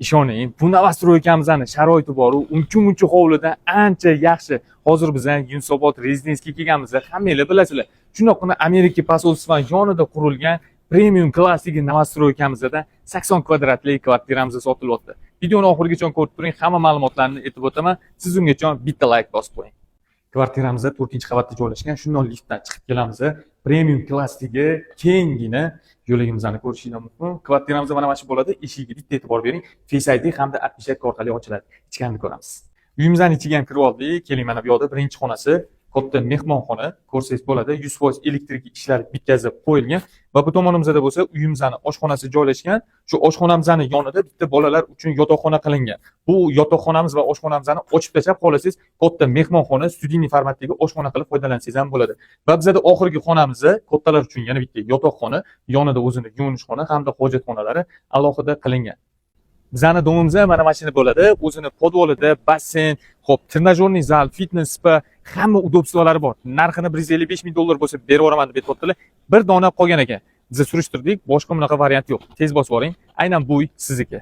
Ishoning, bu новостройка mizni sharoiti bor, u uncha-muncha hovlidan ancha yaxshi. Hozir biz Yunusobod rezidensiyaga kelganmiz. Hammanglar bilasizlar. Shundoqqina Amerika посольство yonida qurilgan premium klassdagi новостройка mizda 80 kvadratli kvartiramiz sotilyapti. Videoni oxirigacha ko'rib turing, hamma ma'lumotlarni aytib o'taman. Siz ungacha bitta layk bosib qo'ying. Kvartiramiz 4-qavatda joylashgan. Shundan liftdan chiqib kelamiz. Premium klassdagi kenggina yo'lagimizni ko'rishingiz mumkin. Kvartiramiz mana shu bo'ladi. Eshigiga bitta e'tibor bering. Face ID hamda отпечатка orqali ochiladi. Ichkarini ko'ramiz. Uyimizning ichiga ham kirib oldik. Keling, mana bu yoqda birinchi xonasi, katta mehmonxona ko'rsangiz bo'ladi. 100% elektrik ishlar bitkazib qo'yilgan va bu tomonimizda bo'lsa uyimizni oshxonasi joylashgan. Shu oshxonamizni yonida bitta bolalar uchun yotoqxona qilingan. Bu yotoqxonamiz va oshxonamizni ochib tashlab, xohlasangiz, katta mehmonxona, студийный formatdagi oshxona qilib foydalansangiz ham bo'ladi. Va bizada oxirgi xonamiz kattalar uchun yana bitta yotoqxona, yonida o'zini yuvinishxona hamda hojatxonalari alohida qilingan. Bizani дом imizda mana shuni bo'ladi. O'zini подвал ida basseyn, xo'p, тренажёрный zal, fitness, spa, hamma удобство lari bor. Narxini 155 ming dollar bo'lsa berib yuboraman deb aytyaptilar. Bir dona qolgan ekan. Biz surishtirdik, boshqa bunaqa variant yo'q. Tez bosib boring. Aynan bu uy sizniki.